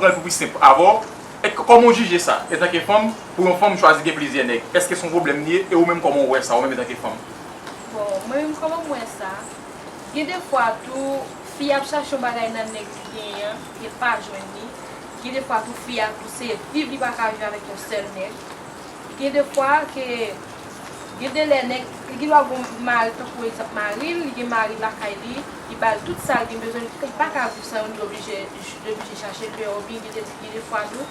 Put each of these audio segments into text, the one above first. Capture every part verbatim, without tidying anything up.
Pran l pou pi senp avè w. E k- kòman w jije sa, etanke fanm, pou yon fanm chwazi gen plizyè nèg? Èske se yon pwoblèm li ye? E ou menm, kòman w wè sa, ou menm, etanke fanm? Bon, mwen menm, kòman m wè sa? Gen de fwa tou, fi ap chache yon bagay nan nèg li genyen an, e l pa jwenn li. Gen de fwa tou, fi a tou, se viv li pa ka viv avèk yon sèl nèg. Gen de fwa ke, gen de lè nèg, li gen dwa gon mari, tankou egzanp mari l, li gen mari l lakay li, li ba l tout sa l gen bezwen, li pa ka viv san yo, li oblije, li oblije chache l deyò, oubyen gen de, gen de fwa tou,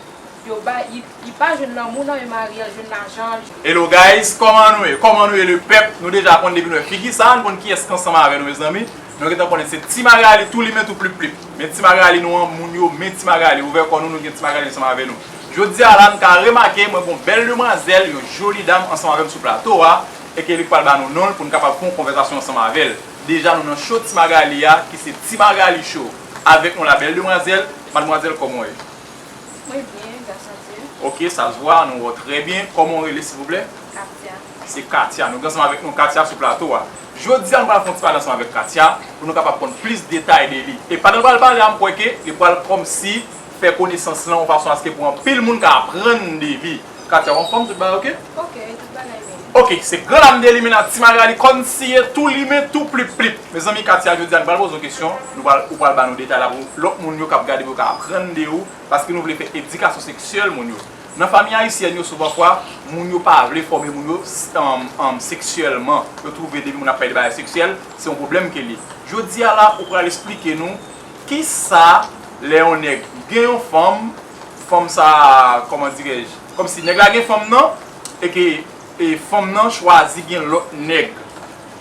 yo ba, li, li pa jwenn lanmou nan men mari a, l jwenn lajan, l jwenn. Hello guys, kòman nou ye? Kòman nou ye lepèp? Nou deja konn depi nou wè figi sa, nou konn kiyès k ansanm avè nou, mezanmi. Nou gentan konnen se Ti Magali tou limen tou plip plip. Men Ti Magali nou an, moun yo, men Ti Magali, ouvè kò nou, nou gen Ti Magali ansanm avè nou. Jodi a la, n ka remake, mwen gon bèl demwazèl, yon joli dam ansanm avè m sou plato a, e ke li k pral ba nou non l pou n kapab fè yon konvèsasyon ansanm avè l. Deja, nou nan show Ti Magali a, ki se Ti Magali Show. Avèk nou la, bèl demwazèl, madmwazèl, kòman w ye? Mwen byen, gras a Dye. Ok, sa se vwa, nou wè w trè byen. Kòman w rele, silvouplè? Katia. Se Katia. Nou gen ansanm avèk nou Katia sou plato a. Jodi a, nou pral fè yon ti pale ansanm avèk Katia pou nou kapab konn plis detay de li. E pandan l pral pale a, m kwè ke li pral kòmsi fè konesans lan yon fason aske pou anpil moun ka aprann de li. Katia, w anfòm, tout bagay oke? Ok, tout bagay byen. Ok, se gran dam de li, men nan Ti Magali kòmsi ye tou limen tou plip plip. Mezanmi, Katia, jodi a, nou pral poze w kesyon. Nou pral, ou pral ba nou detay la pou lòt moun yo k ap gade pou yo ka aprann de ou. Paske nou vle fè edikasyon seksyèl moun yo. Nan fanmi ayisyèn yo, souvan fwa, moun yo pa vle fòme moun yo um, um, seksyèlman. Yo twouve depi moun ap pale de bagay seksyèl, se yon pwoblèm ke li ye. Jodi a la, ou pral esplike nou kisa lè yon nèg gen yon fanm, fanm sa, kòman dirèj, kòmsi nèg la gen fanm nan, e ke e fanm nan chwazi gen lòt nèg.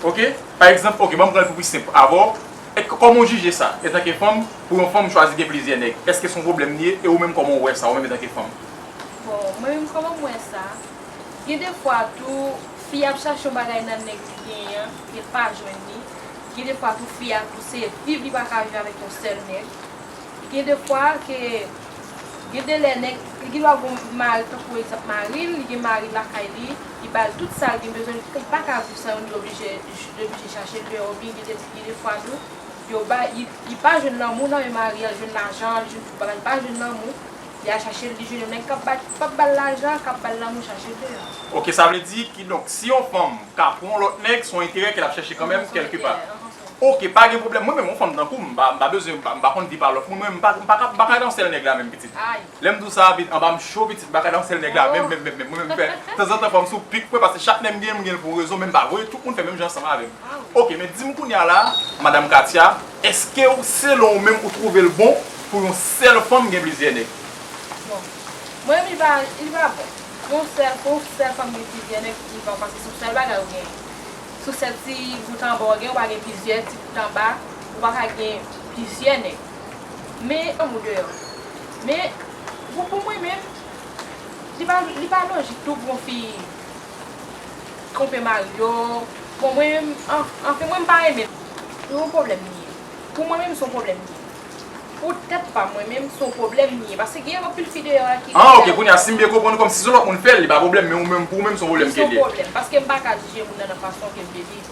Ok? Pa egzanp, ok, ban m pran l pou pi senp avè w. E k- kòman w jije sa, etanke fanm, pou yon fanm chwazi gen plizyè nèg? Èske se yon pwoblèm li ye? E ou menm, kòman w wè sa, ou menm etanke fanm? Bon, mwen menm, kòman m wè sa? Gen de fwa tou, fi ap chache yon bagay nan nèg li genyen an, e l pa jwenn li. Gen de fwa tou, fi a tou, se viv li pa ka viv avèk yon sèl nèg. Gen de fwa ke, gen de lè nèg, li gen dwa gon mari, tankou egzanp mari l, li gen mari l lakay li, li ba l tout sa l gen bezwen, li pa ka viv san yo, li oblije, li oblije chache l deyò, oubyen gen de, gen de fwa tou, yo ba, li, li pa jwenn lanmou nan men mari a, l jwenn lajan, l jwenn tout bagay, li pa jwenn lanmou, li al chache l, li jwenn yon nèg k ap ba, k ap ba l lajan, k ap ba l lanmou, chache l deyò. Ok, sa vle di, kidonk, si yon fanm ka pran yon lòt nèg, se yon enterè ke l ap chèche kanmenm, kèlkepa. Ok, pa gen pwoblèm. Mwen menm, yon fanm tankou m, m pa, m pa bezwen, m pa, m pa konn di pa lòt moun. Mwen, m pa, m pa ka, m pa ka nan sèl nèg la menm, pitit. Lè m di w sa, anba m cho, pitit, m pa ka nan sèl nèg la menm, menm, menm, menm. Mwen menm, m fè, tanzantan, fò m sou pik mwen, paske chak lè m gen, m gen l pou yon rezon, men m pa voye tout moun fè menm jan ansanm avè m. Ok, men di m kounye a la, madanm Katia, èske w, selon w menm, ou twouve l bon pou yon sèl fanm gen plizyè nèg? Bon, mwen menm, li pa, li pa bon. Pou yon sèl, pou yon sèl fanm gen plizyè nèg, li pa bon, paske se yon sèl bagay ou genyen. Se yon sèl ti bout anba w gen, ou pa gen plizyè ti bout anba, ou pa ka gen plizyè nèg. Men, lanmou deyò. Men, pou, pou mwen menm, li pa, li pa lojik tou pou yon fi twonpe mari yo. Bon, mwen menm, an, anfen, mwen, m pa renmen l. Se yon pwoblèm li ye. Pou mwen menm, se yon pwoblèm li ye. Pou tèt pa mwen menm, se yon pwoblèm li ye. Paske gen anpil fi deyò a ki... Ah, ok, kounye a, si m byen konprann, kòmsi se lòt moun fè l, li pa pwoblèm, men ou menm, pou ou menm, se yon pwoblèm ke li ye. Se yon pwoblèm, paske m pa ka jije moun nan nan fason ke m vle viv.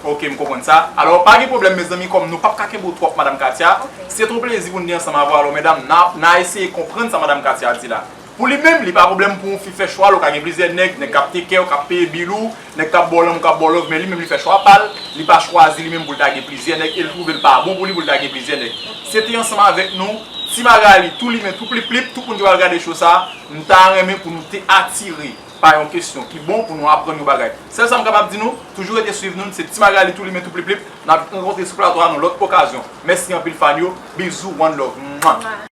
Ok, m konprann sa. Alò, pa gen pwoblèm, mezanmi, kòm nou p ap ka kenbe w twòp, madanm Katia. Se te yon plezi pou n te ansanm avè w. Alò, medam, n a, n a eseye konprann sa madanm Katia di la. Pou li menm, li pa pwoblèm pou yon fi fè chwa l, ou ka gen plizyè nèg, nèg k ap take care w, k ap peye bil ou, nèg k ap ba w lanmou, k ap ba w love, men li menm li fè chwa pa l, li pa chwazi li menm pou l ta gen plizyè nèg, e l twouve l pa bon pou li pou l ta gen plizyè nèg. Se te ansanm avèk nou, Ti Magali, tou limen, tou plip plip, tout moun ki pral gade show sa, m ta renmen pou nou te atire pa yon kesyon ki bon pou nou aprann yon bagay. Sèl sa m kapab di nou, toujou rete swiv nou, se Ti Magali, tou limen, tou plip plip, n ap rankontre sou plato a nan lòt okazyon. Mèsi anpil fan yo, bizou, one love. Mwa.